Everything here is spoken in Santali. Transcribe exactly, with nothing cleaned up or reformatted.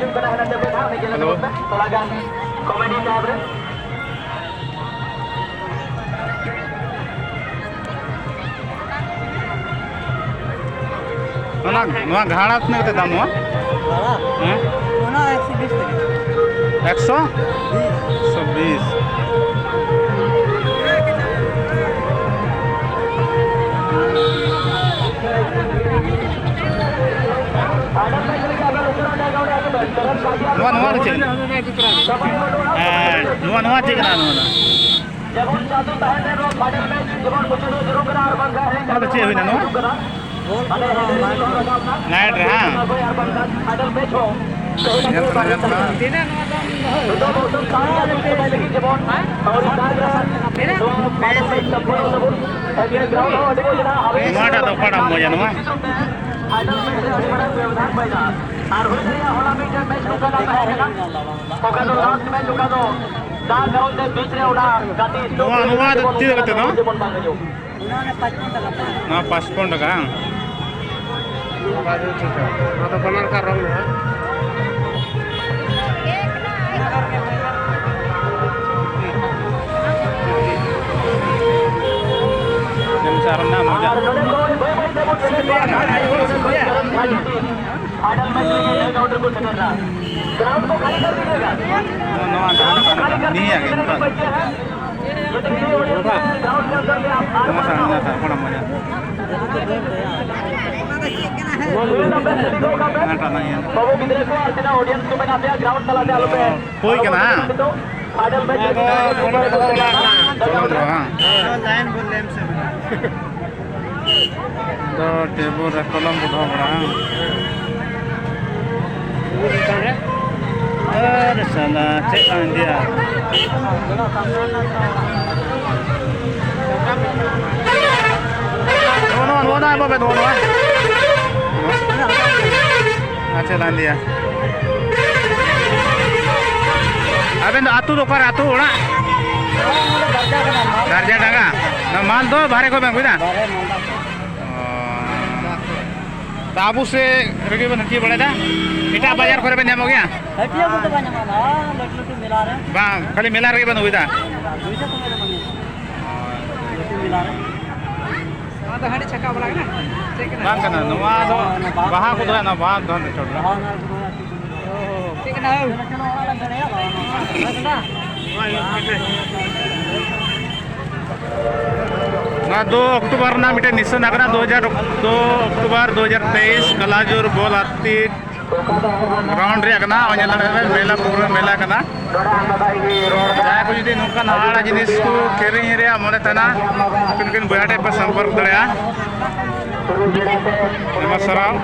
ᱦᱮᱞᱳ᱾ ᱛᱷᱚᱲᱟ ᱜᱟᱱ ᱠᱚᱢᱮᱰᱤ ᱴᱟᱭᱤᱯ ᱨᱮ᱾ ᱚᱱᱟ, ᱱᱚᱣᱟ ᱜᱷᱟᱲᱟ ᱛᱤᱱᱟᱹᱜ ᱠᱟᱛᱮ ᱫᱟᱢ ᱱᱚᱣᱟ? ᱜᱷᱟᱲᱟ? ᱦᱮᱸ? ᱚᱱᱟ ᱮᱠᱥᱚ ᱵᱤᱥ ᱴᱟᱠᱟ᱾ ᱮᱠᱥᱚ? ᱵᱤᱥ᱾ ᱮᱠᱥᱚ ᱵᱤᱥ᱾ ᱱᱚᱣᱟ, ᱱᱚᱣᱟ ᱫᱚ ᱪᱮᱫ? ᱦᱮᱸ, ᱱᱚᱣᱟ, ᱱᱚᱣᱟ ᱪᱮᱫ ᱠᱟᱱᱟ ᱱᱚᱣᱟ ᱫᱚ? ᱱᱚᱣᱟ ᱫᱚ ᱪᱮᱫ ᱦᱩᱭᱱᱟ ᱱᱚᱣᱟ? ᱱᱟᱭᱤᱴ ᱨᱮ, ᱦᱮᱸ? ᱧᱮᱞ ᱛᱟᱞᱟᱝ, ᱧᱮᱞ ᱛᱟᱞᱟᱝ᱾ ᱱᱚᱣᱟᱴᱟᱜ ᱫᱚ ᱚᱠᱟᱴᱟᱜ ᱢᱚᱡᱟ ᱱᱚᱣᱟ? ᱟᱨ ᱦᱩᱭ ᱫᱟᱲᱮᱭᱟᱜᱼᱟ ᱦᱚᱞᱟ ᱢᱤᱫᱴᱮᱱ ᱢᱮᱪ ᱱᱚᱝᱠᱟᱱᱟᱜ ᱛᱟᱦᱮᱸ ᱠᱟᱱᱟ, ᱚᱠᱟ ᱫᱚ ᱞᱟᱥᱴ ᱢᱮᱪ, ᱚᱠᱟ ᱫᱚ ᱫᱟᱜ ᱠᱟᱨᱚᱱ ᱛᱮ ᱵᱤᱪ ᱨᱮ ᱚᱱᱟ ᱜᱟᱛᱮ ᱱᱚᱣᱟ, ᱱᱚᱣᱟ ᱫᱚ ᱛᱤᱱᱟᱹᱜ ᱠᱟᱛᱮ ᱱᱚᱣᱟ? ᱡᱮᱢᱚᱱ ᱵᱟᱝ ᱦᱤᱡᱩᱜ᱾ ᱚᱱᱟ ᱚᱱᱮ ᱯᱟᱸᱪᱯᱚᱱ ᱴᱟᱠᱟ ᱯᱟᱲᱟᱜᱼᱟ᱾ ᱱᱚᱣᱟ ᱯᱟᱸᱪᱯᱚᱱ ᱴᱟᱠᱟ, ᱵᱟᱝ? ᱱᱚᱣᱟ ᱫᱚ ᱵᱟᱱᱟᱨ ᱠᱟᱨ ᱨᱚᱝ ᱢᱮᱱᱟᱜᱼᱟ᱾ ᱟᱨ ᱱᱚᱰᱮ ᱠᱷᱚᱱ ᱵᱟᱹᱭ ᱵᱟᱹᱭ ᱛᱮᱵᱚᱱ ᱥᱮᱴᱮᱨᱚᱜᱼᱟ ᱯᱷᱟᱭᱱᱟᱞ ᱢᱮᱪ ᱨᱮ ᱱᱤᱭᱟᱹ ᱨᱟᱣᱩᱱᱰ ᱨᱮᱠᱚ ᱥᱮᱴᱮᱨ ᱮᱱᱟ᱾ ᱜᱨᱟᱣᱩᱱᱰ ᱠᱚ ᱠᱷᱟᱹᱞᱤ ᱠᱟᱜ ᱞᱮᱠᱟ᱾ ᱱᱚᱣᱟ ᱜᱨᱟᱣᱩᱱᱰ ᱠᱚ ᱠᱷᱟᱹᱞᱤ ᱠᱟᱜ ᱞᱮᱠᱟ᱾ ᱱᱤᱭᱟᱹ ᱜᱮ ᱱᱤᱛᱚᱜ᱾ ᱱᱚᱣᱟ ᱥᱟᱶ, ᱱᱚᱣᱟ ᱥᱟᱶ, ᱵᱟᱲᱟ ᱢᱚᱡᱟ᱾ ᱦᱟᱱᱟᱴᱟᱜ ᱱᱟᱜ ᱤᱭᱟᱹ᱾ ᱵᱟᱹᱵᱩ ᱜᱤᱫᱽᱨᱟᱹ ᱠᱚ ᱟᱨ ᱛᱤᱱᱟᱹᱜ ᱚᱰᱤᱭᱮᱱᱥ ᱠᱚ ᱢᱮᱱᱟᱜ ᱯᱮᱭᱟ, ᱜᱨᱟᱣᱩᱱᱰ ᱛᱟᱞᱟᱛᱮ ᱟᱞᱚ ᱯᱮ ᱦᱩᱭ ᱠᱟᱱᱟ, ᱦᱟᱝ? ᱯᱷᱟᱭᱱᱟᱞ ᱢᱮᱪ ᱨᱮ ᱱᱤᱛᱚᱜ ᱯᱷᱟᱭᱱᱟᱞ ᱢᱮᱪ ᱨᱮ ᱵᱚᱞᱚ ᱠᱟᱱᱟ᱾ ᱵᱚᱞᱚ ᱠᱟᱱᱟ, ᱦᱟᱝ? ᱫᱚ ᱴᱮᱵᱩᱞ ᱨᱮ ᱠᱚᱞᱚᱢ ᱠᱚ ᱫᱚᱦᱚ ᱵᱟᱲᱟ, ᱦᱟᱝ? ᱟᱨ ᱥᱟᱞᱟ ᱪᱮᱫ ᱠᱟᱱ ᱜᱮᱭᱟ? ᱱᱚᱜᱼᱚ ᱱᱚᱣᱟ, ᱱᱚᱣᱟ ᱫᱚ ᱵᱟᱵᱮ ᱫᱚᱦᱚ ᱱᱚᱣᱟ? ᱟᱪᱪᱷᱟ, ᱞᱟᱝ ᱤᱫᱤᱭᱟ᱾ ᱟᱵᱮᱱ ᱫᱚ ᱟᱹᱛᱩ ᱫᱚ ᱚᱠᱟᱨᱮ, ᱟᱹᱛᱩ ᱚᱲᱟᱜ? ᱫᱟᱨᱡᱟ ᱰᱟᱸᱜᱟ᱾ ᱱᱚᱣᱟ ᱢᱟᱞ ᱫᱚ ᱵᱟᱦᱨᱮ ᱠᱷᱚᱱ ᱵᱮᱱ ᱟᱹᱜᱩᱭᱮᱫᱟ? ᱚ᱾ ᱟᱵᱚ ᱥᱮᱫ ᱨᱮᱜᱮ ᱵᱮᱱ ᱦᱟᱹᱴᱤᱭᱟᱹ ᱵᱟᱲᱟᱭᱮᱫᱟ? ᱮᱴᱟᱜ ᱵᱟᱡᱟᱨ ᱠᱚᱨᱮ ᱵᱮᱱ ᱧᱟᱢᱚᱜ ᱜᱮᱭᱟ? ᱦᱟᱹᱴᱤᱭᱟᱹ ᱠᱚᱫᱚ ᱵᱟᱝ ᱧᱟᱢᱚᱜᱼᱟ, ᱱᱚᱣᱟ ᱞᱟᱹᱴᱩ ᱞᱟᱹᱴᱩ ᱢᱮᱞᱟ ᱨᱮ᱾ ᱵᱟᱝ, ᱠᱷᱟᱹᱞᱤ ᱢᱮᱞᱟ ᱨᱮᱜᱮ ᱵᱮᱱ ᱟᱹᱜᱩᱭᱮᱫᱟ? ᱯᱩᱭᱥᱟᱹ ᱠᱚᱢᱮ ᱫᱚ ᱵᱟᱝ ᱧᱟᱢᱚᱜᱼᱟ᱾ ᱞᱟᱹᱴᱩ ᱢᱮᱞᱟ ᱨᱮ᱾ ᱱᱚᱣᱟ ᱫᱚ ᱦᱟᱺᱰᱤ ᱪᱷᱟᱠᱟᱣ ᱵᱟᱞᱟ ᱠᱟᱱᱟ? ᱪᱮᱫ ᱠᱟᱱᱟ? ᱵᱟᱝ ᱠᱟᱱᱟ, ᱱᱚᱣᱟ ᱫᱚ ᱚᱱᱟ ᱵᱟᱦᱟ ᱵᱟᱦᱟ ᱠᱚ ᱫᱚᱦᱚᱭᱟ, ᱱᱚᱣᱟ ᱵᱟᱦᱟ ᱫᱚᱦᱚᱭ ᱪᱚᱴ ᱨᱮ᱾ ᱵᱟᱦᱟ ᱚᱱᱟ ᱠᱚ ᱫᱚᱦᱚᱭᱟ᱾ ᱪᱮᱫ ᱠᱟᱱᱟ? ᱱᱚᱣᱟ ᱫᱚ ᱚᱠᱴᱳᱵᱚᱨ ᱨᱮᱱᱟᱜ ᱢᱤᱫᱴᱮᱱ ᱱᱤᱥᱟᱹᱱ ᱠᱟᱱᱟ, ᱫᱩ ᱦᱟᱡᱟᱨ, ᱫᱩ ᱚᱠᱴᱳᱵᱚᱨ ᱫᱩ ᱦᱟᱡᱟᱨ ᱛᱮᱭᱤᱥ, ᱠᱟᱞᱟᱡᱳᱨ ᱵᱚᱞ ᱟᱨᱛᱤ ᱜᱨᱟᱣᱩᱱᱰ ᱨᱮᱭᱟᱜ ᱠᱟᱱᱟ᱾ ᱱᱚᱜᱼᱚᱭ ᱧᱮᱞ ᱫᱟᱲᱮᱭᱟᱜ ᱠᱟᱱᱟ, ᱢᱮᱞᱟ, ᱯᱩᱨᱟᱹ ᱢᱮᱞᱟ ᱠᱟᱱᱟ᱾ ᱡᱟᱦᱟᱸᱭ ᱠᱚ ᱡᱩᱫᱤ ᱱᱚᱝᱠᱟᱱ ᱦᱟᱦᱟᱲᱟ ᱡᱤᱱᱤᱥ ᱠᱚ ᱠᱤᱨᱤᱧ ᱨᱮᱭᱟᱜ ᱢᱚᱱᱮ ᱛᱟᱦᱮᱱᱟ, ᱩᱱᱠᱤᱱ ᱵᱚᱭᱦᱟ ᱴᱷᱮᱱ ᱯᱮ ᱥᱚᱢᱯᱚᱨᱠ ᱫᱟᱲᱮᱭᱟᱜᱼᱟ᱾ ᱟᱭᱢᱟ ᱥᱟᱨᱦᱟᱣ᱾